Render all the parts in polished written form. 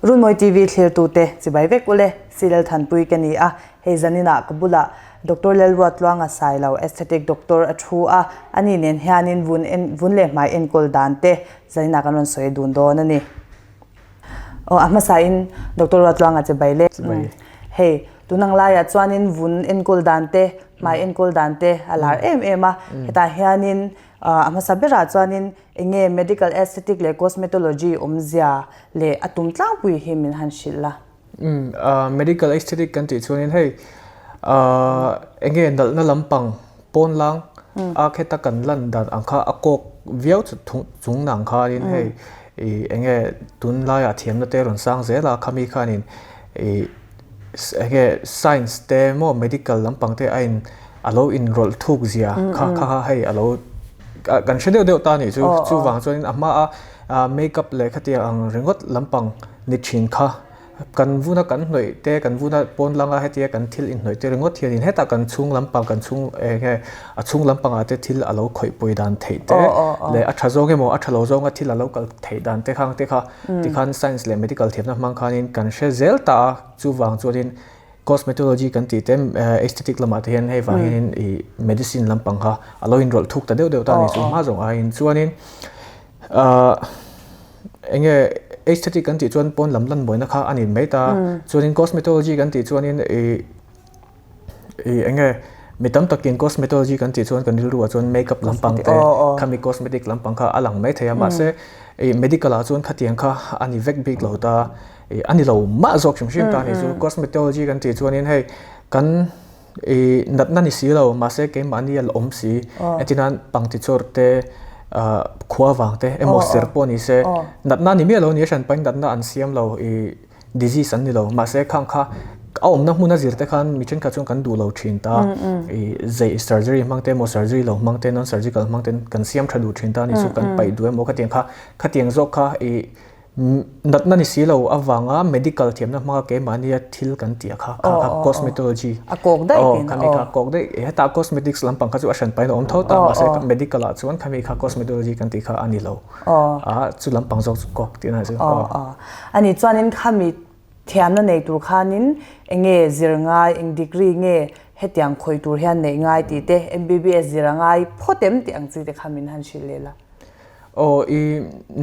Runmawi TV thlirtute chibai vek ule, Silal Thanpui ka ni a, hei zaninah ka bulah Doctor Lalruatluanga Sailo, Aesthetic Doctor a thu a, ani nen hianin vun en vun leh hmai enkawl dan te zaninah kan rawn sawi dun dawn a ni. Aw a hmasain Doctor Ruatluanga chibai le. Hei tunang laiah chuanin vun enkawl dan te hmai enkawl dan te a lar em em a, hetah hianin a hmasa berah chuanin Eng nge medical aesthetic leh cosmetology awmzia leh a tum tlangpui hi min han hrilh la? Umm medical aesthetic kan tih chuanin hei eng nge nalhna lampang pawn lang a kheta kan lan dan ang kha a kawk viau chung nang khanin hei ih eng nge tunlaiah thiamna te rawn sang zel a khami khanin ih eng nge science te maw medical lampang te a in a lo inrawlh thuk zia kha kha kha hei a lo kan hre deuh deuh ta a nih chu chuvang chuanin a hma a makeup leh khatiang ang ringawt lampang ni thin kha kan vuna kan hnawih te kan vuna pawn langa hetia kan thil inhnawih te ringawt hianin hetah kan chhung lampang kan chhung eng nge a chhung lampangah te thil a lo khawih pawi dan theih te leh a tha zawng emaw a tha lo zawnga thil a lo kal theih dan te khang te kha tikhan science leh medical thiamna hmang khanin kan hre zel ta a chuvang chuanin Cosmetology kan tih te aesthetic lamah te hian hei vang hianin ih medicine lampang kha a lo inrawlh thuk ta deuh deuh ta a ni chu hma zawng aiin chuanin ahh eng nge aesthetic kan tih chuan pawn lam lan mawina kha a ni mai ta chuanin cosmetology kan tih chuanin ih ih eng nge mi tam takin cosmetology kan tih chuan kan rilru ah chuan makeup lampang te khami cosmetic lampang kha a lang mai thei a mahse ih medical ah chuan khatiang kha a ni vek bik lo ta. Ih a ni lo mah zawk hrim hrim ta a ni chu cosmetology kan tih chuanin hei kan ih natna ni si lo mahse keimahni a la awm si entirnan pangti chawr te ah khua vang te emaw ser pawh ni se natna ni miah lo ni a hran pahin natna an siam lo ih disease an ni lo mahse khang kha a awmna hmun a zir te khan mi thenkhat chuan kan duh lo thin ta ih zei surgery hmang te emaw surgery lo hmang te non surgical hmang ten kan siam tha duh thin ta a ni chu kan paih duh emaw khatiang kha khatiang zawk kha ih Natna ni si lo avanga medical thiamna hmanga keimahnia thil kan tih a kha kha kha cosmetology a kawk daih tih na khami kha kawk daih heta cosmetics lampang kha chu a hran pahin a awm tho ta mahse medical ah chuan khami kha cosmetology kan tih kha a ni lo a chu lampang zawk chu kawk tih na chu ani chuanin khami thiamna nei tur khanin enge zir ngai eng degree nge hetiang khawi tur hian neih ngai tih te MBBS zir a ngai phawt em tih ang chi te kha min han hrilh leh la. Aw i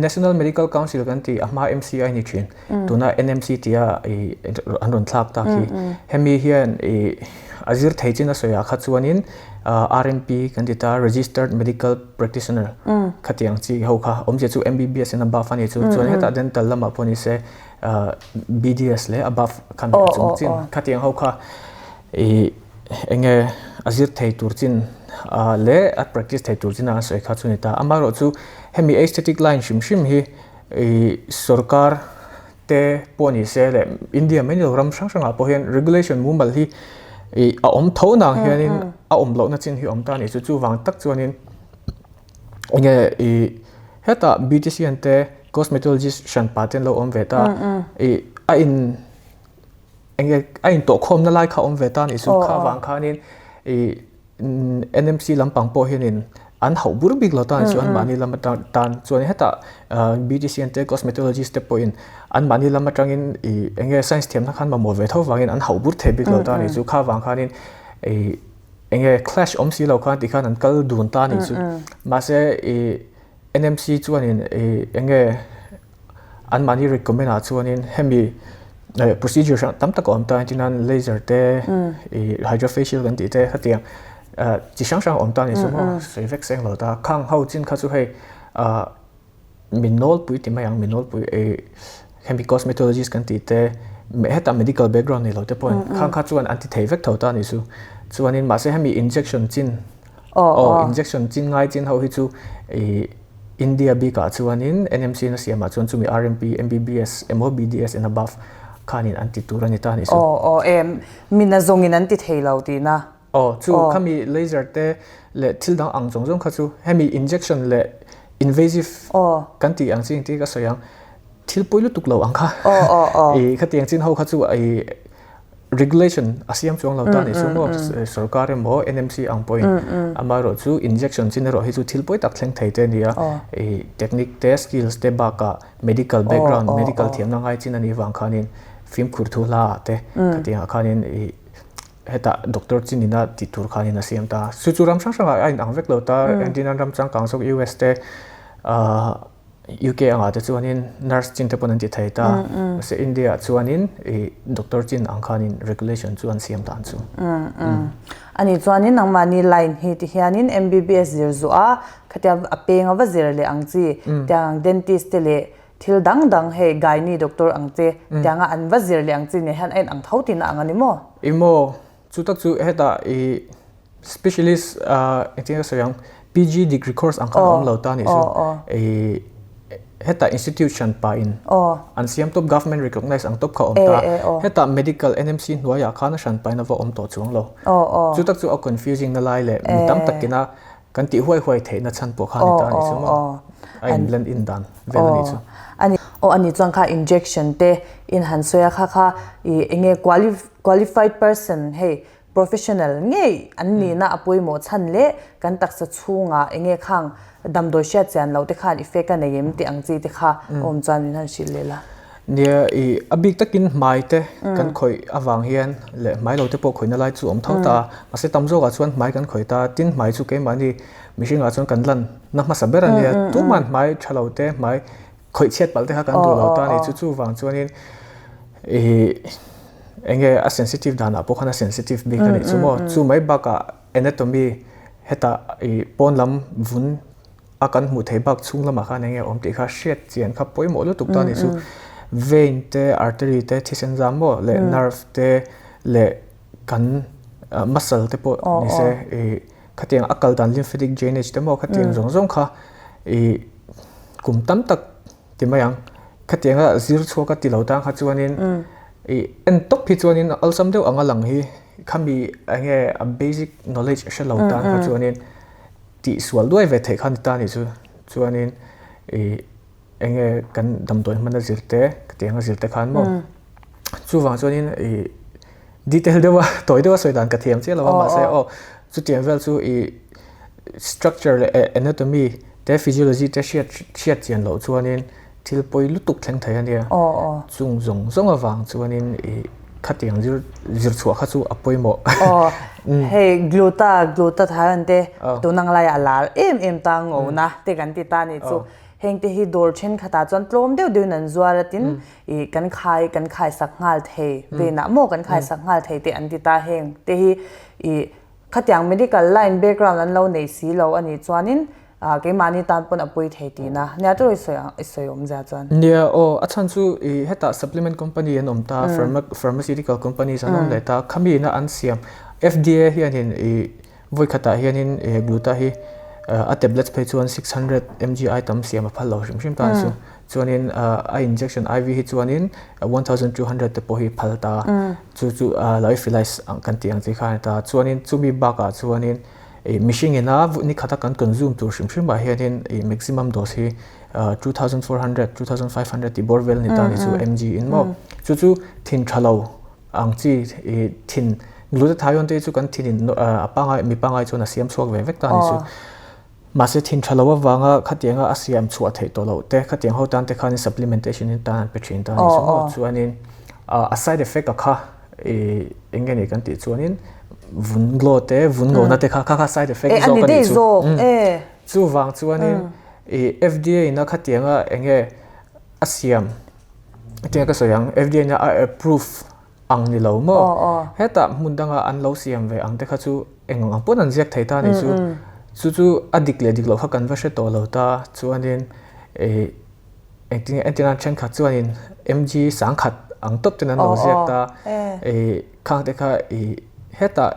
National Medical Council kan tih a hma MCI ni thin tuna NMC tia i an rawn thlak tak hi hemi hian i a zir thei chin a sawi ah kha chuanin RMP kan ti ta Registered Medical Practitioner khatiang chi ho kha awmzia chu MBBS in above a ni chu chuan hetah dental lamah pawh ni se BDS leh above kha mi a chung chin khatiang ho kha i Eng nge a zir thei tur chin leh a practice thei tur chin a an sawi kha chu a ni ta. Amaherawhchu hemi aesthetic line hrim hrim hi ih sorkar te pawh ni se leh India mai ni lo ram hrang hrangah pawh hian regulation mumal hi ih a awm tho nang hianin a awm lohna chin hi a awm ta a ni. Chu chuvang tak chuanin eng nge ih hetah beautician te cosmetologist hranpa te an lo awm ve ta ih a in Eng nge a intawhkhawmna lai kha awm ve ta nih chu kha avang khanin ih NMC lampang pawh hianin an hauh bur bik lo ta nih chu anmahni lam atang tan chuan hetah beautician te cosmetologist te pawhin anmahni lam atangin ih eng nge science thiamna khan mamawh ve tho vangin an hauh bur thei bik lo ta nih chu kha avang khanin ih eng nge clash awm si lo khan tikhan an kal dun ta nih chu mahse ih NMC chuanin ih eng nge Anmahni recommend ah chuanin hemi procedure hrang tam tak a awm ta entir nan laser te ih hydrofacial kan tih te hetiang chi hrang hrang a awm ta a ni chu maw sawi vek seng lo ta khang ho chin kha chu hei ah mi nawlpui ti mai ang mi nawlpui ih hemi cosmetologist kan tih te hetah medical background nei lo te pawhin khang kha chuan an ti thei vek tho ta a ni chu chuanin mahse hemi injection chin Aw injection chin ngai chin ho hi chu ih India bikah chuanin NMC na siamah chuan chumi RMP, MBBS emaw BDS and above khanin an ti tur a ni ta a nih chu. Aw aw em mina zawngin an ti thei lo tihna. Aw chu khami laser te leh thil dang ang zawng zawng kha chu hemi injection leh invasive kan tih ang chi engtin ka sawi ang thil pawi lutuk lo ang kha ih khatiang chin ho kha chu ih. Regulation a siam chuang lo ta nih chu maw sorkar emaw NMC ang pawhin amaherawhchu injection chin erawh hi chu thil pawi tak thleng thei te a ni a, ih technique te skills te bakah medical background medical thiamna ngai chin a nih vang khanin fimkhur thu hla ah te khatiangah khanin ih hetah doctor chin ina tih tur khanin a siam ta a, chu chu ram hrang hrangah a inang vek lo ta entirnan ram changkang zawk US te ahh. UK angah te chuanin nurse chin te pawn an ti thei ta, mahse India ah chuanin ih doctor chin ang khanin regulation chu an siam dan chu. Ani chuanin nangmahni line hi ti hianin MBBS zir zuah a, khatia a peng a va zir leh ang chi, tiang ang dentist te leh thil dang dang hei gynae doctor ang che tianga an va zir leh ang chi nen hian a inang tho tihna ang a ni maw? Ih maw, Chu tak chu hetah i specialist engtin nge ka sawi ang PG degree course ang khan a awm lo ta nih chu i hetah institute hran pa in an siam tawp government recognize ang tawp kha a awm ta hetah medical NMC hnuaiah khan a hran pa in a va awm tawh chuang lo chu tak chu a confusing na lai leh mi tam takin a kan tih huai huai theihna chhan pawh kha a ni ta a nih chu maw a in blend in dan vel a nih chu. Aw a ni chuan kha injection te in han sawi a kha kha i enge qualified person hei professional ngei an nihna a pawimawh chhan leh kan taksa chhungah enge khang damdawi hriat chian loh te khan effect a nei em tih ang chi te kha awm chuan min han hrilh leh la. Nia, i a bik takin hmai te kan khawih avang hian leh hmai lo te pawh khawihna lai chu a awm tho ta a, mahse tam zawkah chuan hmai kan khawih ta, tin hmai chu keimahni mihringah chuan kan lan na hmasa ber a nia, tuman hmai tha lo te hmai khawih chhiat palh te kha kan duh lo ta a ni, chu chuvang chuanin i eng nge a sensitive danah pawh khan a sensitive bik a nih chu maw, chu mai bakah anatomy hetah i pawn lam vun a kan hmuh theih bak chhung lamah khan enge awm tih kha hriat chian kha pawimawh lutuk ta a ni chu. Vein te, artery te, thisen zam maw leh nerve te leh kan muscle te pawh ni se ih khatiang a kal dan lymphatic drainage te maw khatiang zawng zawng kha ih kum tam tak ti mai ang. Khatianga zir chhuak a ti lo tan kha chuanin ih en tawp hi chuanin awlsam deuh anga lang hi khami enge a basic knowledge hre lo tan kha chuanin Tih sual duai ve theih kha ni ta nih chu. Chuanin ih eng nge kan damdawi hman a zir te, ka ti ang a zir te khan maw. Chuvang chuanin ih detail deuh a, tawi deuh a sawi dan ka thiam chiah lo a, mahse aw chutiang vel chu ih structure leh anatomy te physiology te hriat hriat chian loh chuanin Thil pawi lutuk thleng thei a nia. Chung zawng zawng avang chuanin i khatiang zir zir chhuah kha chu a pawimawh. Aw, hei gluta glutathione te tun ang laiah a lar em em ta ngona te kan ti ta nih chu. Heng te hi dawr thenkhatah chuan tlawm deuh deuhin an zuar a tin i kan khai kan khaisak nghal thei venah maw kan khaisak nghal thei te an ti ta heng te hi i khatiang medical line background an lo nei si lo a nih chuanin Ah, keimahni tan pawn a pui thei tihna. Nia chu i sawi ang, i sawi awmzia chuan. Nia, aw, a chhan chu i hetah supplement company an awm ta, pharmaceutical companies an awm leh ta, khami ina an siam FDA hianin i vawi khatah hianin i gluta hi a tablets phei chuan 600 mg ai tam siam a phal lo hrim hrim ta chu. Chuanin a injection IV hi chuanin 1200 te pawh hi phal ta. Chu chu lyophilized ang kan tih ang chi kha a ni ta. Chuanin chumi bakah chuanin Ih mihring ina ni khata kan consume tur hrim hrim ah hianin ih maximum dose hi 2400, 2500 tih bawr vel a ni ta ni chu mg in maw. Chu chu thin tha lo ang chi ih thin glutathione te chu kan thin in a pangai mi pangai chuan a siam chhuak ve vek ta ni chu. Mahse thin tha lo avanga khatianga a siam chhuah theih tawh loh te khatiang ho tan te khanin supplementation in tan an pe thin ta ni chu maw. Chuanin a side effect a kha I eng nge ni kan tih chuanin vun glow te vun ngona te kha kha kha side effect zawk a nih chu. Chuvang chuanin i FDA in a khatianga eng nge a siam engtin nge ka sawi ang FDA in a approve ang ni lo maw hetah hmun danga an lo siam ve ang te kha chu eng ang pawn an ziak thei ta a nih chu. Chu chu a dik leh dik loh kha kan va hre tawh lo ta chuanin i Engtin nge entir nan thenkhat chuanin MG sangkhat ang tawp ten an lo ziak ta i khang te kha i hetah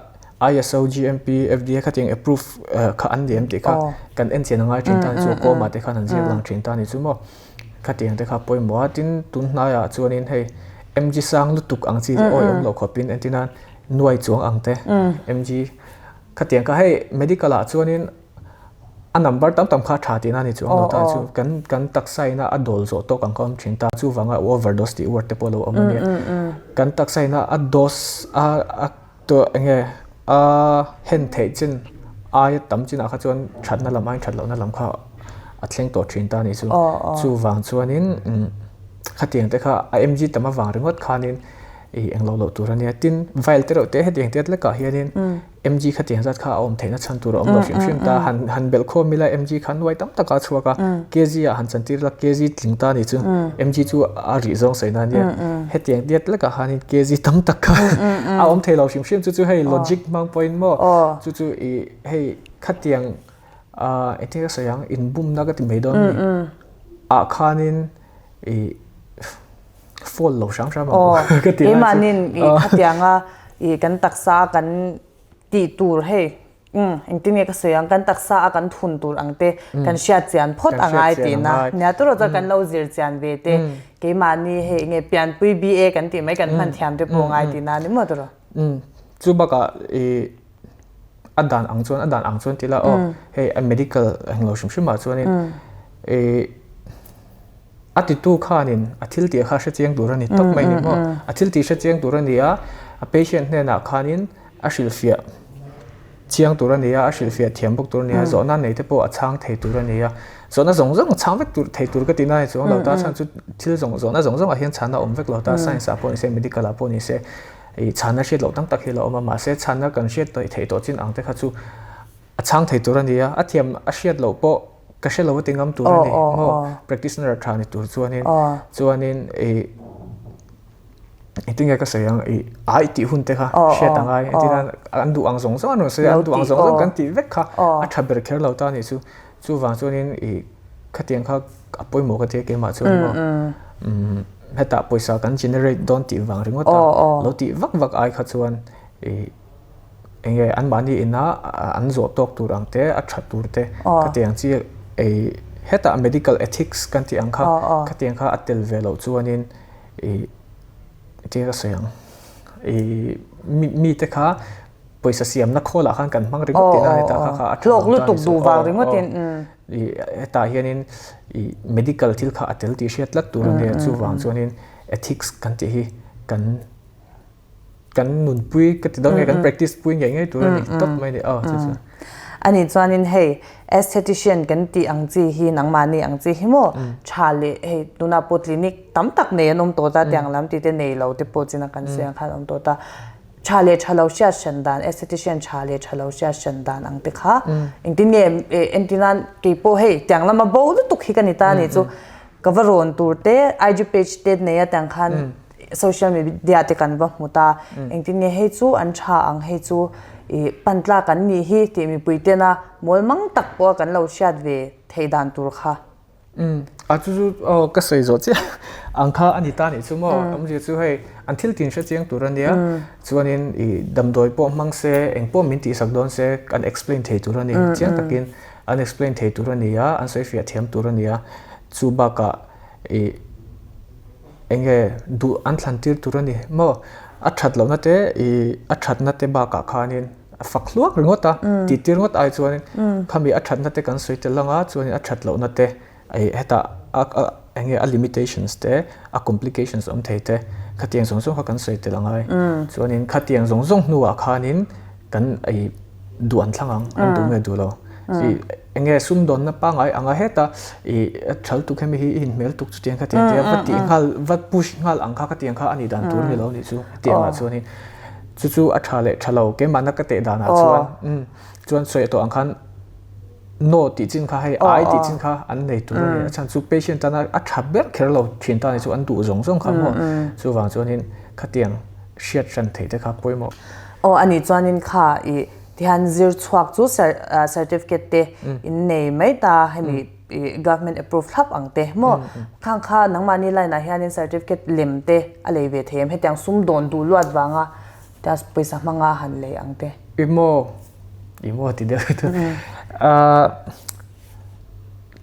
ISO, GMP, FDA khatiang approve kha an ni em tih kha kan en chian a ngai thin ta ni chu kawmah te khan an ziak lang thin ta ni chu maw khatiang te kha pawimawh a tin tun hnaiah chuanin hei MG sang lutuk ang chi awi awm loh khawpin entir nan nuai chuang ang te MG khatiang kha hei medical ah chuanin. A number tam tam kha a tha tihna a ni chuang lo ta chu kan kan taksa ina a dawl zawh tawk ang kha a awm thin ta chuvanga overdose tih word te pawh a lo awm a nia. Kan taksa ina a dose a a eng nge a hen theih chin aia tam chinah kha chuan thatna lam aiin that lohna lam kha a thleng tawh thin ta a nih chu. Chuvang chuanin khatiang te kha a mg tam avang ringawt khanin ih englo loh tur a nia. Tin vial te reuh te hetiang te lekah hianin MG khatiang zat kha a awm theihna chhan tur a awm lo hrim hrim ta. Han han belh khawm ila MG kha nuai tam taka a chhuak a, kg ah han chantir ila kg tling ta a nih chu. MG chu a rih zawng sawi na a nia. Hetiang diat lekah khanin kg tam tak kha a awm thei lo hrim hrim. Chu chu hei logic hmang pawhin maw chu chu ih hei khatiang ah engtin ka sawi ang inbumna ka ti mai dawn a ni ah khanin ih Fall lo hram hram ang u ka ti lai chu. Keimahnin i khatianga i kan taksa a kan tih tur hei umm engtin nge ka sawi ang kan taksa a kan thun tur ang te kan hriat chian phawt a ngai tihna nia turaw chuan kan lo zir chian ve te keimahni hei enge pianpui BA kan tih mai kan hman thiam te pawh a ngai tihna a ni maw turaw. Umm chu bakah i a dan ang chuan a dan ang chuan ti ila aw hei a medical englo hrim hrim ah chuanin i A titu khanin a thil tih kha hre chiang tur a ni tawp mai ni maw? A thil tih hre chiang tur a ni a, a patient hnenah khanin a hrilhfiah chiang tur a ni a, a hrilhfiah thiam bawk tur a ni a, zawhna nei te pawh a chhang thei tur a ni a. Zawhna zawng zawng a chhang vek tur thei tur ka tihna a ni chuang lo ta, chhan chu thil zawng zawhna zawng zawngah hian chhanna a awm vek lo ta, science ah pawh ni se, medical ah pawh ni se, ih chhanna hriat loh tam tak hi a lo awm a, mahse chhanna kan hriat theih tawh chin ang te kha chu a chhang thei tur a ni a, a thiam a hriat loh pawh ka hre lo a ti ngam tur a ni maw practitioner tha ni tur chuanin chuanin ih engtin nge ka sawi ang ih ai tih hun te kha hriat a ngai engtin a an duh ang zawng zawng an rawn sawi a an duh ang zawng zawng kan tih vek kha a tha ber kher lo ta a nih chu chuvang chuanin ih khatiang kha a pawimawh ka ti a keimah chuan maw umm hetah pawisa kan generate dawn tih vang ringawt a lo tih vak vak ai kha chuan ih. Eng nge anmahni ina an zawh tawk tur ang te, a that tur te khatiang chi ei hetah medical ethics kan tih ang kha khatiang kha a tel ve loh chuanin ih tia ka sawi ang ih mite kha pawisa siamna khawlah khan kan hmang ringawt tihna a ni ta kha kha a tha lo ta a ni chu ih hetah hianin ih medical thil kha a tel tih hriat tlat tur a nia chuvang chuanin ethics kan tih hi kan kan nunpui ka ti dawn nge kan practice pui ngei ngei tur a ni tawp mai a ni aw chu chu. Ani chuanin hei esthetician kan tih ang chi hi nangmahni ang chi hi maw tha leh hei tunah pawh clinic tam tak nei an awm tawh ta tiang lam tih te nei lo te pawh china kan sawi ang khan an awm tawh ta tha leh tha lo hriat hran dan esthetician tha leh tha lo hriat hran dan ang te kha engtin nge entir nan keipawh hei tiang lama bo lutuk hi ka ni ta a nih chu ka va rawn tur te IG page te nei a tiang khan social media te kan va hmu ta engtin nge hei chu an tha ang hei chu ih pan tlak an nih hi tih mipui tena mawl mang tak pawh a kan lo hriat ve theih dan tur kha. Umm a chu chu aw ka sawi zawh chiah ang kha a ni ta nih chu maw awmzia chu hei an thil tin hre chiang tur a nia chuanin ih damdawi pawh hmang se eng pawh min tihsak dawn se an explain thei tur a ni chiang takin an explain thei tur a ni a an sawi fiah thiam tur a ni a chu bakah ih Eng nge duh an thlan tir tur a ni maw? A that lohna te ih a thatna te bakah khanin a fak hluak ringawt a, tih tir ngawt ai chuanin khami a thatna te kan sawi tel ang a, chuanin a that lohna te ih hetah a a eng nge a limitations te a complications awm thei te khatiang zawng zawng kha kan sawi tel angai. Chuanin khatiang zawng zawng hnuah khanin kan ih duh an thlang ang, an duh nge duh lo. Eng nge sumdawnna pangngai anga heta i thal tuk hemi hi i inhmel tuk chutiang kha tiang tia va tih nghal va push nghal ang kha ka tiang kha a nih dan tur a ni lo nih chu hetiang ah chuanin chu chu a tha leh tha lo keimahna ka teh danah chuan umm chuan sawi tawh ang khan no tih chin kha hei ai tih chin kha an nei tur a ni a chhan chu patient tana a tha ber kher lo thin ta ni chu an duh zawng zawng kha maw chuvang chuanin khatiang hriat hran theih te kha pawimawh. Aw a nih chuanin kha i Tihian zir chhuak chu certificate te in nei mai ta hemi government approve thlap ang te maw khang kha nangmahni line ah hianin certificate lem te a lei ve thei em hetiang sum dawn duh luat vanga tia pawisa hmanga han lei ang te. I maw i maw ti deuh hi ahh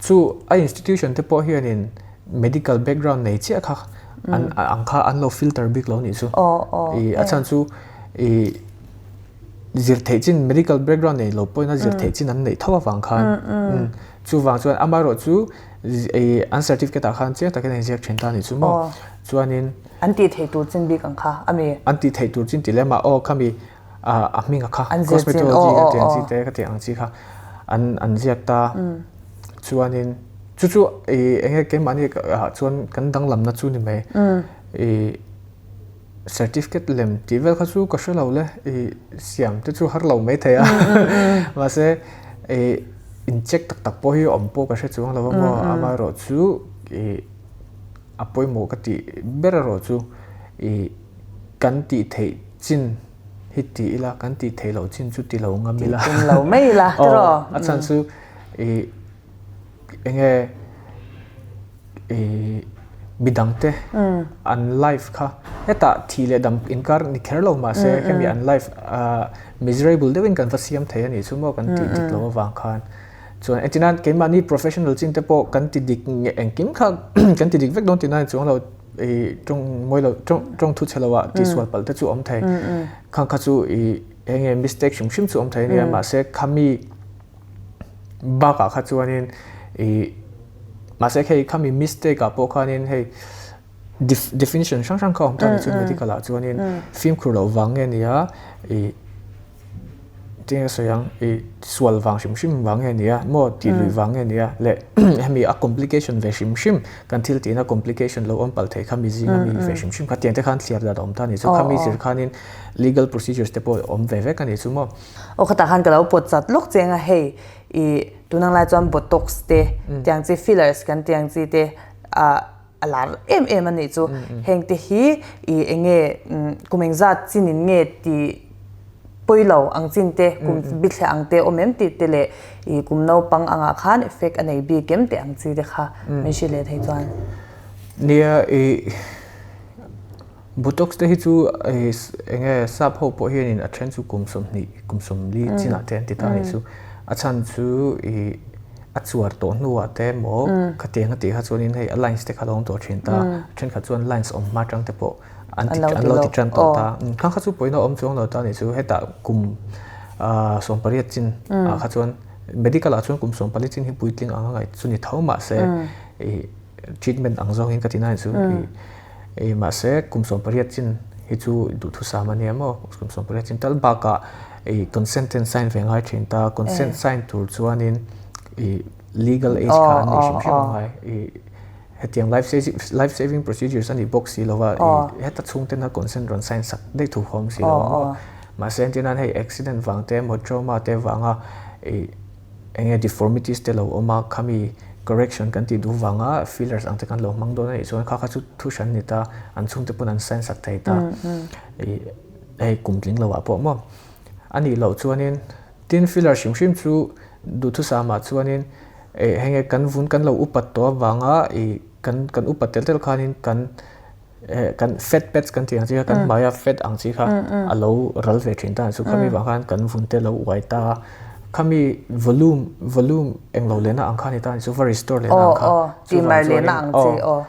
chu a institution te pawh hianin medical background nei chiah kha an ang kha an lo filter bik lo nih chu i a chhan chu i. zir theih chin medical background nei lo pawhin a zir theih chin an neih tho avang khan chuvang chuan amaherawhchu an certificate ah khan chiang takin a inziak thin ta a nih chu maw chuanin an tih theih tur chin bik ang kha a mi an tih theih tur chin tih lem ah aw khami a hming a kha cosmetology ka tih ang chi te ka tih ang chi kha an an ziak ta chuanin chu chu eng nge keimahni ah chuan kan danglamna chu ni mai Certificate lem tih vel kha chu ka hre lo le, i siam te chu har lo mai thei a, mahse i in check tak tak pawh hi awm pawh ka hre chuang lo a maw, amaherawh chu i a pawimawh ka tih ber erawh chu i kan tih theih chin hi ti ila, kan tih theih loh chin chu ti lo ngam ila, Ti tum lo mai ila tiraw? A chhan chu i eng nge ih midangte an life kha hetah thih leh dam inkar ni kher lo mahse hemi an life ah miserable deuhin kan va siam thei a nih chu maw kan tih dik loh avang khan chuan engtin nan keimahni professional chin te pawh kan ti dik engkim kha kan ti dik vek dawn tihna a ni chuang lo ih tawng mawi lo tawng tawng thu chhe loah tihsual palh te chu a awm thei khang kha chu ih eng nge mistake hrim hrim chu a awm thei a nia mahse khami Bakah kha chuanin ih mahse hei khami mistake ah pawh khanin hei definition hrang hrang kha a awm ta a ni chu medical ah chuanin fimkhur loh vang nge nia ih tinge sawi ang ih sual vang hrim hrim vang nge nia maw tih luih vang nge nia leh hemi a complication ve hrim hrim kan thil tihna complication lo awm palh theih kha mi zinga mi ve hrim hrim kha tiang te khan thliar dan a awm ta a ni chu khami zir khanin legal procedures te pawh a awm ve vek a ni chu maw. Aw khatah khan ka lo pawt chat lawk cheng a hei i tunang lai chuan botox te tiang chi fillers kan tiang chi te ah a lar em em a nih chu heng te hi i enge kum engzat chin in nge ti pawi lo ang chin te kum bithliah ang te awm em tih te leh i kum naupang angah khan effect a nei bik em tih ang chi te kha min hrilh leh thei chuan. Nia i Botox te hi chu eng nge sap ho pawh hianin a then chu kum 20 kum 40 chinah te an ti ta a nih chu. A chhan chu ih a chuar tawh hnuah te emaw khatiang a tih kha chuanin hei a lines te kha a lo awm tawh thin ta. A thenkhat chuan lines awm hma atang te pawh an ti an lo ti tan tawh ta. Khang kha chu pawhin a awm chuang lo ta a nih chu. Hetah kum 18 chin ah kha chuan medical ah chuan kum 14 chin hi puitling ang a ngaih chu ni tho mahse ih treatment ang zawngin ka ti na chu i mahse kum 18 chin hi chu duhthusam a nia maw kum 18 chin tal bakah i consent ten sign ve ngai thin ta consent sign tur chuanin i legal age kha an nei hrim hrim a ngai i hetiang life saving life saving procedures a nih bawk si lova i heta chhungten a consent rawn sign sak daih thu awm si lo maw mahse entir nan hei accident vang te emaw trauma te vanga i Eng nge deformities te lo awm a, khami correction kan tih duh vanga fillers ang te kan lo hmang dawn a nih chuan kha kha chu thu hran ni ta, an chhungte pawn an sign sak thei ta ih hei kum tling lo ah pawh maw. A nih loh chuanin tin filler hrim hrim chu duhthusam ah chuanin eh hei nge kan vun kan lo upat tawh avanga ih kan kan upat tel tel khanin kan kan fat pads kan tih ang chi kha kan hmaia fat ang chi kha a lo ral ve thin ta chu khami vang khan kan vun te lo uai ta khami volume volume englo lehna ang kha ni ta chu va restore lehna ang kha chuvang chuanin aw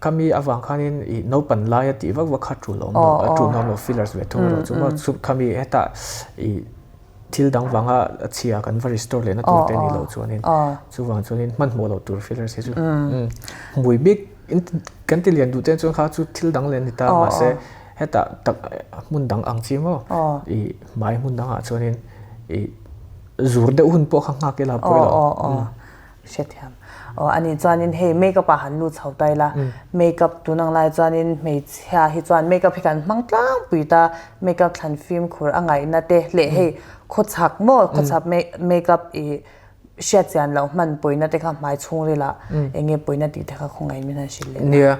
khami avang khanin ih naupan laia tih vak vak kha tul a awm lo a tul nuam lo fillers ve thung erawh chu maw khami hetah ih Thil dang vanga a chhia kan va restore lehna tur te a nih loh chuanin chuvang chuanin hmanhmawh loh tur fillers hi chu hmui bik kan ti lian duh te chuan kha chu thil dang leh a ni ta mahse hetah tak hmun dang ang chi maw ih hmai hmun dangah chuanin ih zur deuh hun pawh kha nghak ila pawi lo. Hrethiam. Aw ani chuanin hei makeup ah han lut chho ta ila makeup tun ang lai chuanin hmeichhia hi chuan makeup hi kan hmang tlangpui ta makeup thlan fimkhur a ngaihna te leh hei khawchhak maw khawchhak makeup ih hriat chian loh hman pawina te kha hmai chhungril ah eng nge pawina tih te kha khawngaih min han hrilh leh la. Nia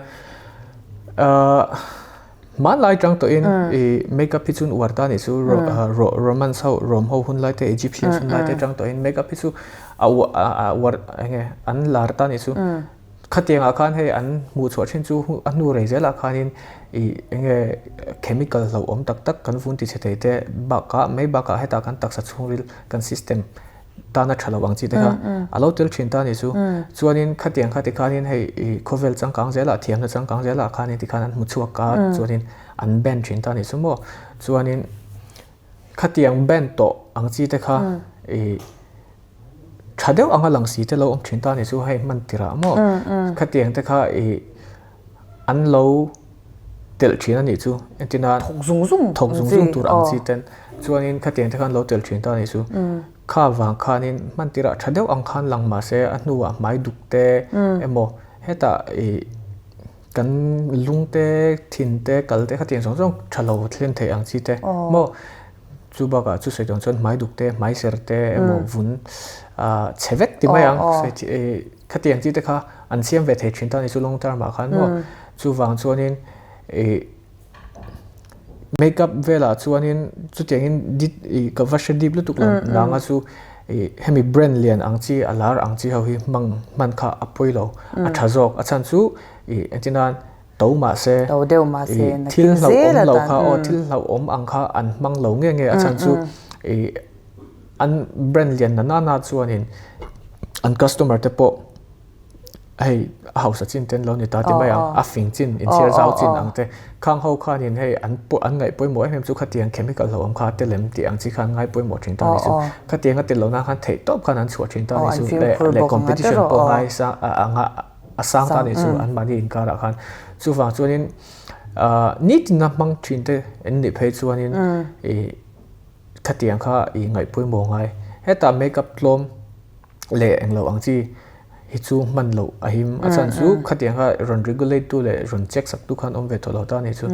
ahh Hmanlai tang tawhin i makeup hi chuan uar ta nih chu Romans ho Rome ho hun lai te Egyptians hun lai te tang tawhin makeup hi chu a uar eng nge an lar ta nih chu. Khatiangah khan hei an hmuh chhuah thin chu a hnu rei zelah khanin i eng nge chemical hlauhawm tak tak kan vun ti chhe thei te bakah mai bakah hetah kan taksa chhungril kan system tana tha lo ang chi te kha a lo tel thin ta a nih chu. Chuanin khatiang kha tikhanin hei i khawvel changkang zelah thiamna changkang zelah khanin tikhan an hmu chhuak a chuanin an ban thin ta a nih chu maw. Chuanin Khatiang band tawh ang chi te kha i tha deuh anga lang si te lo awm thin ta ni chu hei hman tirah maw khatiang te kha i an lo telh thin a nih chu entir nan thawk zung zung thawk zung zung tur ang chi ten chuanin khatiang te khan lo telh thin ta ni chu kha vang khanin hman tirah tha deuh ang khan lang mahse a hnuah hmai duk te emaw hetah i Kan lung te, thin te, kal te khatiang zawng zawng tha lo thlen theih ang chi te maw? Chu bakah chu sawi dawn chuan hmai duk te, hmai ser te emaw vun chhe vek ti mai ang khatiang chi te kha an siam ve thei thin ta a ni chu long term ah khan maw? Chuvang chuanin ih Makeup velah chuanin chutiangin dit ih ka va hre dip lutuk lo nanga chu ih hemi brand lian ang chi a lar ang chi ho hi hmang hman kha a pawi lo a tha zawk a chhan chu ih engtin nan to mah se ih thil hlauhawm lo kha aw thil hlauhawm ang kha an hmang lo nge nge a chhan chu ih an brand lian na nana chuanin an customer te pawh. Hei a hausa chin te an lo ni ta ti mai ang, a fing chin, inchhiar zau chin ang te. Khang ho khanin hei an an ngaih pawimawh em em chu khatiang chemical hlauhawm kha a tel em tih ang chi khan an ngai pawimawh thin ta a ni chu. Khatiang a tel lohna khan theih tawp khan an chhuah thin ta a ni chu leh leh competition pawh ngai sang a sang ta a ni chu anmahni inkarah khan. Chuvang chuanin nitin a hmang thin te an nih phei chuanin ih khatiang kha ih ngaih pawimawh ngai. Hetah makeup tlawm leh englo ang chi hi chu hman loh a him a chhan chu khatiang kha rawn regulate tu leh rawn check sak tu khan awm ve tawh lo ta a ni chu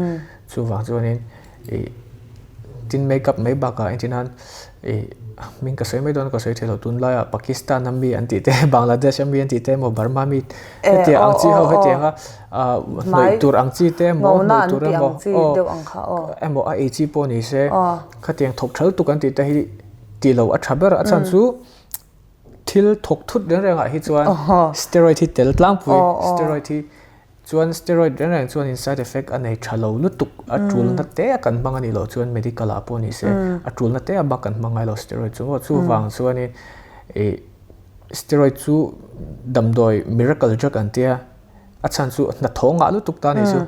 chuvang chuanin ih tin makeup mai bakah engtin nan ih hming ka sawi mai dawn a ka sawi thei lo tunlaiah Pakistan a mi an tih te Bangladesh a mi an tih te emaw Burma mi hetiang ang chi ho hetiang a ah hnawih tur ang chi te emaw hnawih tur emaw aw emaw a ei chi pawh ni se khatiang thawk tha lutuk an tih te hi tih loh a tha ber a chhan chu. Thil thawk thut reng rengah hi chuan steroid hi tel tlangpui, steroid hi chuan steroid reng reng chuanin side effect a nei tha lo lutuk, a tulna te a kan hmang a nih loh chuan medical ah pawh ni se a tulna te a bak kan hmang ngai lo steroid chu maw chuvang chuanin ih steroid chu damdawi miracle drug an tia a chhan chu hnathawh ngah lutuk ta a nih chu.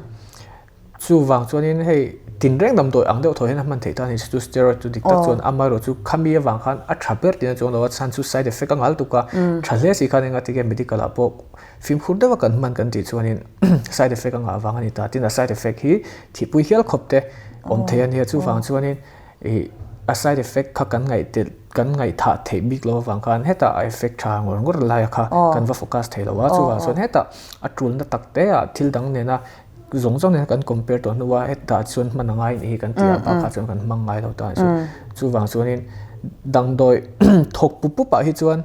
Chuvang chuanin hei tinreng damdawi ang deuh thaw hian a hman theih ta a ni. Chu steroid chu dik tak chuan amaherawh chu khami avang khan a tha ber tihna chuang lo a, chhan chu side effect a ngal tuk a, tha hle si khan engati nge medical ah pawh fimkhur deuha kan hman kan tih chuanin side effect a ngah vang a ni ta. Tin a side effect hi thihpui hial khawp te awm thei a nia, chuvang chuanin ih a side effect kha kan ngaih tel kan ngaihthah theih bik lo avang khan hetah a effect tha ngawr ngawr laia kha kan va focus thei lo a, chuvang chuan hetah a tulna tak te ah thil dang nena Zawng zawng nen kan compare tawh hnu a hetah chuan hman a ngai anih hi kan tih a bakah chuan kan hmang ngai lo ta a ni chu. Chuvang chuanin damdawi thawk pup pup ah hi chuan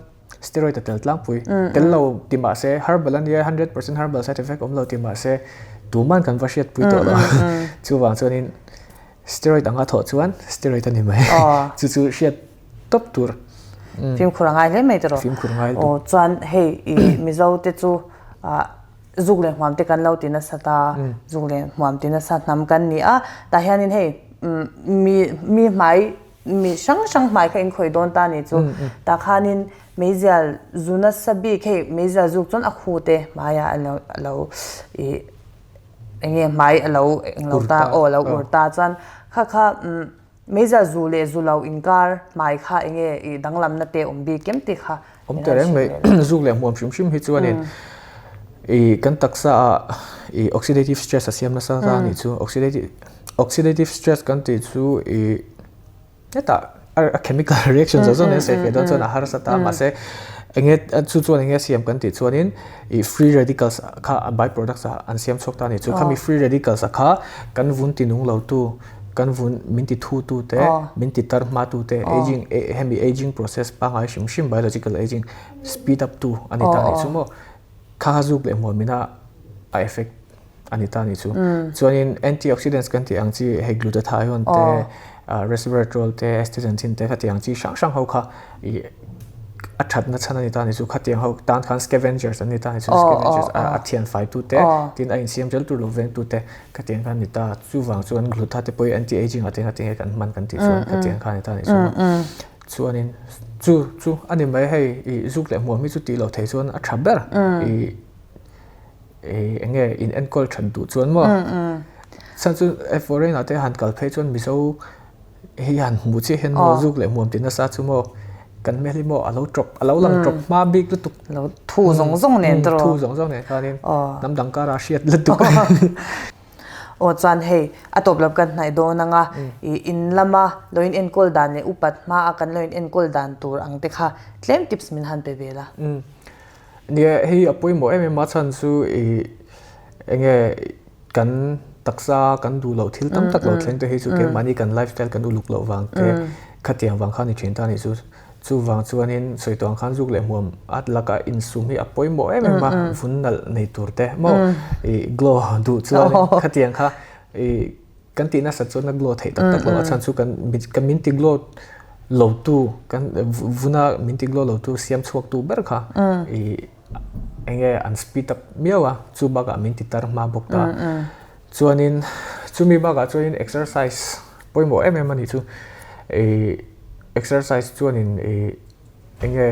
steroid a tel tlangpui. Tel lo ti mah se herbal a nia 100% herbal side effect awm lo ti mah se tuman kan va hriatpui tawh lo. Chuvang chuanin steroid anga thawh chuan steroid a ni mai. Chu chu hriat tawp tur. Fimkhur a ngai hle mai tawh. Fimkhur a ngai lutuk. Chuan hei Mizo te chu Zuk leh hmuam te kan lo ti nasa ta, zuk leh hmuam ti nasa hnam kan ni a, tah hianin hei mi mi hmai mi hrang hrang hmai kha in khawih dawn ta ni chu, tah khanin meizial zu nasa bik hei meizial zuk chuan a khu te hmaiah a lo a lo ih eng nge hmai a lo englo ta aw a lo ur ta chuan kha kha Meizial zu leh zu lo inkar hmai kha enge i danglamna te awm bik em tih kha Awm ta reng mai. Zuk leh hmuam hrim hrim hi chuanin i kan taksa ah i oxidative stress a siam nasa ta anih chu. Oxidative oxidative stress kan tih chu i hetah a chemical reaction zawng zawng nen sawi feh dawn chuan a harsa ta mahse enge chu chuan enge a siam kan tih chuanin i free radicals kha a by products ah an siam chhuak ta anih chu. Khami free radicals a kha kan vun ti nung lo tu Kan vun min ti thu tu te, min ti tar hma tu te, aging, hemi aging process pangngai hrim hrim biological aging speed up tu a ni ta anih chu maw. Kha kha zuk leh hmuam ina a effect a ni ta anih chu. Chuanin antioxidants kan tih ang chi hei glutathione te, resveratrol te, astaxanthin te khatiang ang chi hrang hrang ho kha ih a thatna chhan a ni ta anih chu. Khatiang ho tan khan scavengers an ni ta anih chu, scavengers a thianfai tu te, tin a insiam zel tur lo veng tu te. Khatiang khan ni ta, chuvang chuan glutha te pawh hi anti-aging ah te khatiang hi kan hman kan tih chuan khatiang khan ni ta a nih chuan chuanin chu chu a ni mai hei ih zuk leh hmuam hi chu tih loh theih chuan a tha ber ih ih eng nge in enkawl that duh chuan maw chhan chu foreign ah te han kal phei chuan Mizo. Hei han hmuh chiah hian maw zuk leh hmuam ti nasa chu maw kan hmel hi maw a lo tawp a lo lang tawp hma bik lutuk. Lo thu zawng zawng nen tawh. Thu zawng zawng nen khanin hnam dang karah hriat lutuk. Aw chuan hei a tawp lam kan hnaih dawn anga i in lama lo in enkawl dan leh upat hma a kan lo in enkawl dan tur ang te kha tlem tips min han pe ve la. Nia hei a pawimawh em em a chhan chu i enge Kan taksa kan duh loh thil tam tak lo thleng te hi chu keimahni kan lifestyle kan uluk loh vang te khatiang vang khan i thin ta a nih chu. Chuvang chuanin sawi tawh ang khan zuk leh hmuam at lakah insum hi a pawimawh em em a, vun nalh nei tur te maw i glow duh chuanin khatiang kha i kan tih nasat chuan a glow theih tak tak lo a chhan chu kan kan min ti glow lo tu kan vuna min ti glow lo tu siam chhuak tu ber kha i Enge an speed up miau a, chu bakah min ti tar hma bawk ta. Chuanin chumi bakah chuanin exercise pawimawh em em a nih chu. Ih exercise chuanin ih enge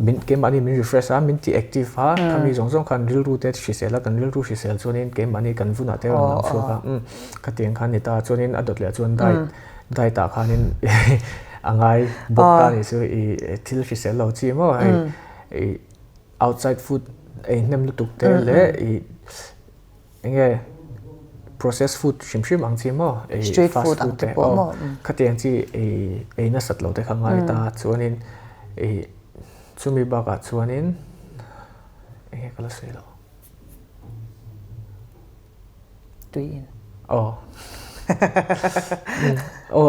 min keimahni min refresh a, min ti active a, khami zawng zawng khan rilru te hrisel a, kan rilru hrisel chuanin keimahni kan vunah te a rawn lang chhuak a, umm khatiang khan ni ta. Chuanin a dawt leh chuan diet diet ah khanin a ngai bawk ta a nih chu ih thil hrisel lo chi maw hei. Ih outside food ei hnem lutuk te leh ih enge processed food hrim hrim ang chi maw ei Street fast food food ang te te pawh aw maw khatiang chi ei ei nasat lo te kha ngai ta chuanin ih chumi bakah chuanin enge ka la sawi loh. Tui in. Aw. Aw,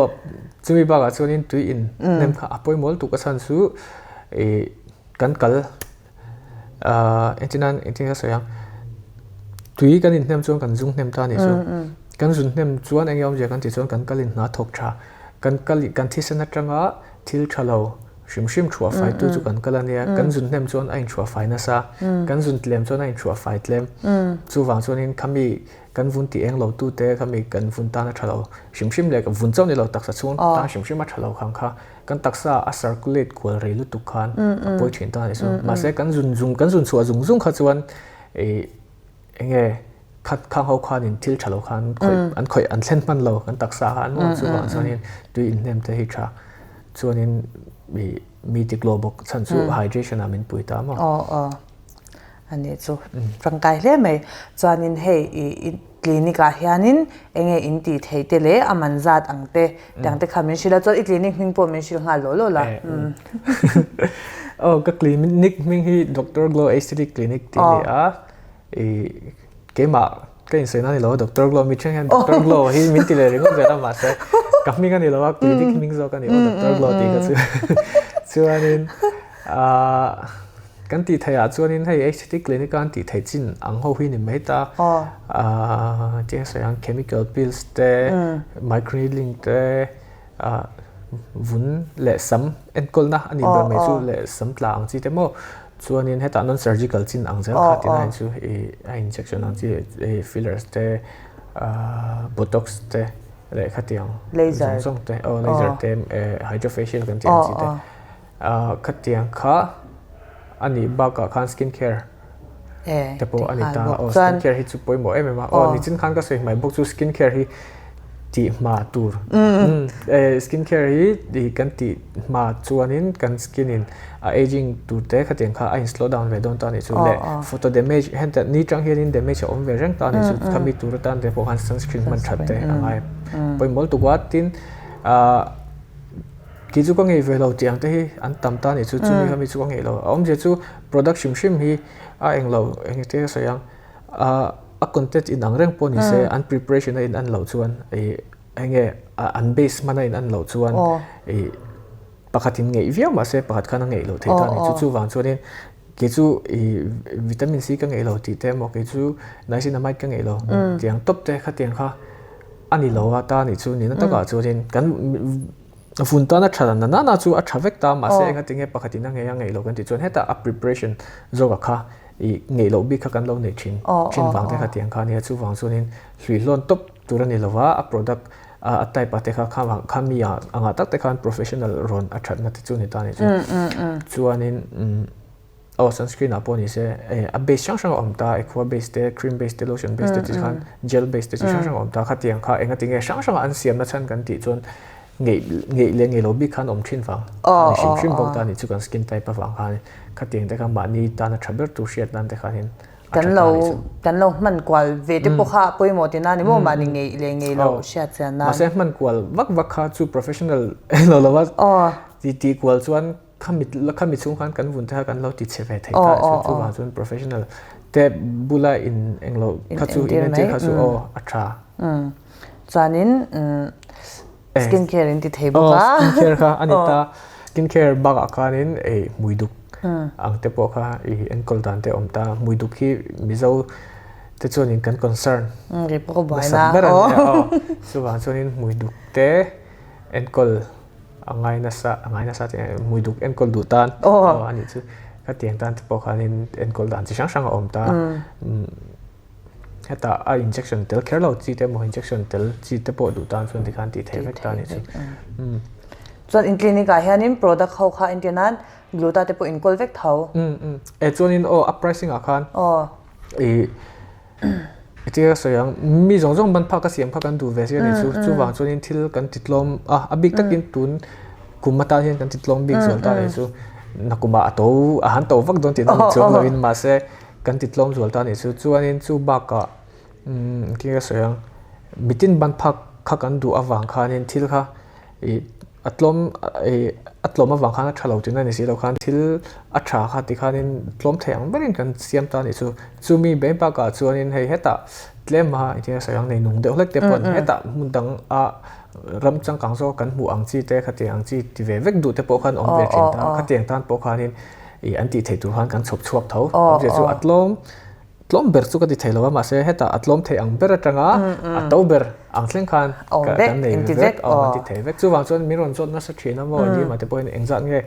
chumi bakah chuanin tui in hnem kha a pawimawh lutuk a chhan chu ih kan kal ah engtin nan engtin nge ka sawi ang tui kan inhnem chuan kan zung hnem ta a nih chu. Kan zun hnem chuan eng nge awmzia kan tih chuan kan kal in hna thawk tha kan kal kan thisen atanga thil tha lo hrim hrim thuah fai tu chu kan kal a nia kan zun hnem chuan a inthuah fai nasa kan zun tlem chuan a inthuah fai tlem chuvang chuanin khami kan vun tih eng lo tu te khami kan vun tan a tha lo hrim hrim leh vun chauh ni lo taksa chhung tan hrim hrim a tha lo khang kha kan taksa a circulate kual rei lutuk khan a pawi thin ta a ni chu mahse kan zun zung kan zun chhuah zung zung kha chuan ih enge khat khang ho khanin thil tha lo khan khawih an khawih an thlen hman lo kan taksa kha an maw chuvang chuanin tui inhnem te hi tha chuanin mi mi tik lo bawk chhan chu hydration ah min pui ta maw. Aw aw ani chu tangkai hle mai chuanin hei i i clinic ah hianin enge in tih theih te leh a man zat ang te tiang te kha min hrilh a chuan i clinic hming pawh min hrilh nghal lawh lawh la. Aw ka clinic hming hi Doctor Glow Aesthetic Clinic tih a ni a. I keimah ka insawi na a ni lo a Doctor Glow mi then hian Doctor Glow hi min ti leh ringawt zel a mahse ka hming a ni lo a clinic hming zawk a ni aw Doctor Glow tih kha chu chuanin ah kan tih theih ah chuanin hei HCT clinic a an tih theih chin ang ho hi ni mai ta ah tinge sawi ang chemical pills te microneedling te ah vun leh sam enkawlna a nih ber mai chu leh sam tla ang chi te maw Chuanin hetah non surgical chin ang zel kha tina in chu ih a injection ang chi ih fillers te ah botox te leh khatiang zawng zawng te aw laser te eh hydrofacial kan tih ang chi te ah khatiang kha a nih bakah khan skin care te pawh a ni ta aw skin care hi chu pawimawh em em a aw nichin khan ka sawi hmai bawk chu skin care hi tih hma tur eh skin care hi ih kan tih hma chuanin kan skin in a aging tur te khatiang kha a in slow down ve dawn ta a nih chu leh photo damage heng ni tang hianin damage a awm ve reng ta a nih chu khami tur atan te pawh khan sunscreen hman that te a ngai pawimawh lutuk a tin ah kei chu ka ngei ve lo tih ang te hi an tam ta a nih chu chumi khami chu ka ngei lo a awmzia chu product hrim hrim hi a englo eng te ka sawi ang ah a content inang reng pawh ni se an preparation a in an loh chuan ih eng nge an base hman a in an loh chuan ih Pakhatin ngeih viau mah se pakhat khan a ngeih loh theih ta a ni. Chu chuvang chuanin kei chu ih vitamin C ka ngeih lo tih te emaw kei chu niacinamide ka ngeih lo tih ang tawp te khatiang kha a ni lo a ta a nih chu nihna takah chuanin kan vun tana tha na nana chu a tha vek ta mahse engatinge pakhatin a ngeih a ngeih lo kan tih chuan hetah a preparation zawkah kha ih ngeih loh bik kha kan lo neih thin thin vang te khatiang kha a nia chuvang chuanin hluihlawn tawp tur a ni lo va a product a type a te kha kha kha mi ah anga tak te khan professional rawn a thatna te chu ni ta ni chu chuanin aw sunscreen ah pawh ni se a base hrang hrang a awm ta aqua base te cream base te lotion base te ti khan gel base te chi hrang hrang a awm ta khatiang kha enga tinge hrang hrang a an siamna chhan kan tih chuan. Ngeih ngeih leh ngeih lo bik khan awm thin vang a ni hrim hrim bawk ta a nih chu kan skin type avang khan khatiang te kha mahni tana tha ber tur hriat nan te khanin a tha ta a nih chu. Kan lo hman kual ve te pawh kha a pawimawh tihna a ni maw mahni ngeih leh ngeih loh hriat chian nan. Mahse hman kual vak vak kha chu professional lo lo a ti tih kual chuan khami khami chhung khan kan vun te kha kan lo ti chhe ve thei ta a chu chuvang chuan professional te bula in englo kha chu in entir kha chu aw a tha. Chuanin skin care in ti thei bawk a. Skin care kha a ni ta. Skin care bakah khanin ei hmui duk ang te pawh kha i enkawl dan te awm ta. Hmui duk hi Mizo te chuanin kan concern nasa ber a ni a. Chuvang chuanin hmui duk te enkawl a ngai nasa a ngai nasa tih hmui duk enkawl duh tan a nih chu. Khatiang tan te pawh khanin enkawl dan chi hrang hrang a awm ta. Hetah a injection tel kher lo chi te emaw injection tel chi te pawh duh tan chuan tikhan tih theih vek ta a nih chu. Chuan in clinic ah hianin product ho kha entir nan gluta te pawh in kawl vek tho. E chuanin aw a pricing ah khan i tia sawi ang mi zawng zawng ban phak a siam kha kan duh ve si a nih chu. Chuvang chuanin thil kan ti tlawm a, a bik takin tun kum atan hian kan ti tlawm bik zual ta a nih chu. Nakum ah a to a han to vak dawn tih na ni chuang lovin mahse Kan ti tlawm zual ta a nih chu. Chuanin chu bakah umm engtin nge ka sawi ang, mitin ban phak kha kan duh avang khanin thil kha ih a tlawm ih a tlawm avang khan a tha lo tihna ni si lo khan thil a tha kha ti khanin tlawm thei ang berin kan siam ta a nih chu. Chumi mai bakah chuanin hei hetah tlem a engtin nge ka sawi ang nei nung deuh hlek te pawh hetah hmun dang a ram changkang zawk kan hmuh ang chi te khatiang ang chi ti ve vek duh te pawh khan awm ve thin ta khatiang tan pawh khanin I an tih theih tur khan kan chhawp chhuak tho. Awmzia chu a tlawm tlawm ber chu ka ti thei lo a mahse hetah a tlawm thei ang ber atanga a to ber ang thleng khan kan nei vek a an ti thei vek. Chuvang chuan min rawn zawt nasa thin a maw Dima te pawhin engzat nge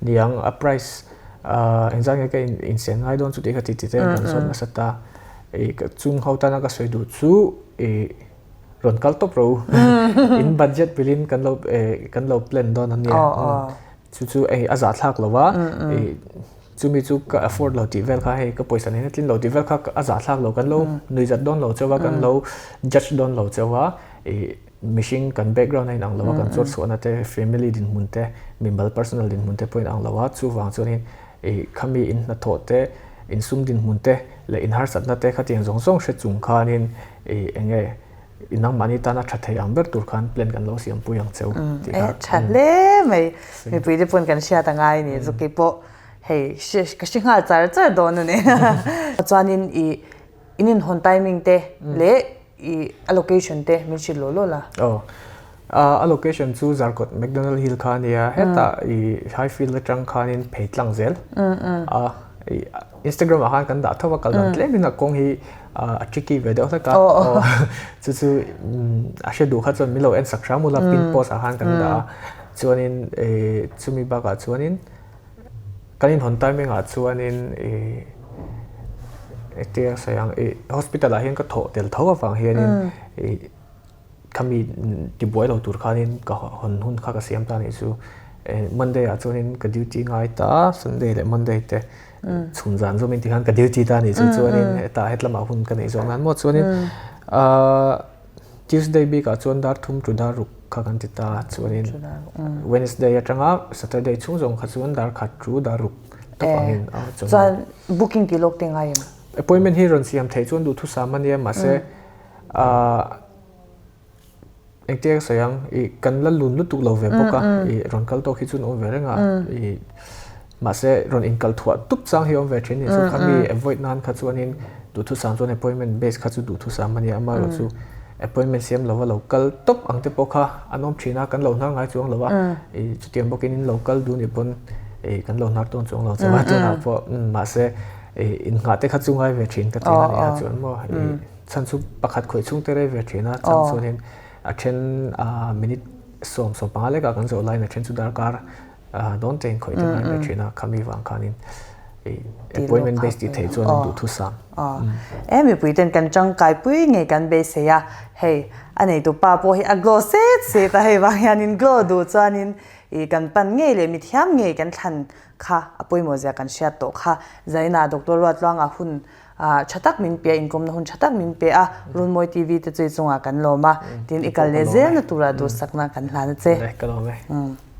niang a price engzat nge ka insen ngai dawn chu tih kha ti ti te an rawn zawt nasa ta. I chung ho tana ka sawi duh chu i rawn kal tawp rawh u. In budget bilin kan lo kan lo plan dawn a nia. Chu chu hei a zahthlak lo a, ih chumi chu ka afford lo tih vel kha hei ka pawisa nen a tlin lo tih vel kha a zahthlak lo kan lo nuihzat dawn lo chauh a, kan lo judge dawn lo chauh a, ih mihring kan background a inang lo a, kan chawt chhuahna te family dinhmun te mimal personal dinhmun te pawh a inang lo a, chuvang chuanin ih khami in hnathawh te insum dinhmun te leh inharsatna te khatiang zawng zawng hre chung khanin ih eng nge I nangmahni tana tha thei ang ber tur khan plan kan lo siam pui ang cheu tih kha. Tha hle mai. Mipui te pawn kan hriat a ngai ni. Chu kei pawh hei ka hre nghal char char dawn a ni. Chuanin i in inhawn timing te leh i a location te min hrilh law law la. Aw. A location chu Zarkawt McDonald Hill kha a nia. Hetah i Highfield atang khanin phei tlang zel a. Instagram ah khan kan dah tho a kal dan tlem in a kawng hi a tricky ve deuh hlek a chu chu a hre duh kha chuan min lo en sak hram ula pin post ah khan kan dah a chuanin chumi bakah chuanin kan inhawn timing ah chuanin engtia sawi ang hospital ah hian ka thawh tel tho avang hianin Khami tibuai lo tur khanin ka hawn hun kha ka siam ta anih chu. Monday ah chuanin ka duty ngai ta, Sunday leh Monday te chhun zan zawmin tikhan ka duty ta anih chu. Chuanin hetah hetlamah hun ka neih zawk nan maw chuanin Tuesday bikah chuan dar thum tu dar ruk kha kan ti ta chuanin Wednesday atanga Saturday chhung zawng kha chuan dar khat tu dar ruk tawp angin chuan Chuan booking tih lawk te ngai em? Appointment hi rawn siam theih chuan duhthusam ania mahse Engtia ka sawi ang, ih kan la lun lutuk lo ve bawk a, ih rawn kal tawk hi chu an awm ve reng a, ih mahse rawn inkal thuah tup chang hi a awm ve thin a ni. Chu kha mi avoid nan kha chuanin duhthusam chuan appointment base kha chu duhthusam a nia, amaherawh chu appointment siam lova lo kal tawp ang te pawh kha an awm thin a, kan lo hnar ngai chuang lo a, ih chutiang bawkin in lo kal duh nih pawn ih kan lo hnar tawn chuang lo chauh a tunah pawh mahse ih innghah te kha chu ngai ve thin ka ti a ni a chuan maw ih. Chhan chu pakhat khawih chhung te rei ve thin a, chang chuanin a then minute 15 lekah kan zawh laiin a then chu darkar dawn te in khawih te ngai ve thin a, khami vang khanin appointment base tih theih chuan an duhthusam. E mipui ten kan tangkai pui ngei kan beisei a, hei a neitu pa pawh hi a glow set set a, hei vang hianin glow duh chuanin kan pan ngei leh mithiam ngei kan thlan. kha a pawimawh zia kan hriat tawh kha. Zaina Doctor Ruatluanga hun tha tak min pe a, inkawmna hun tha tak min pe a, Runmawi TV te chu i chungah kan lawm a, tin i kal leh zelna tura duhsakna kan hlan a che. Ka lawm e.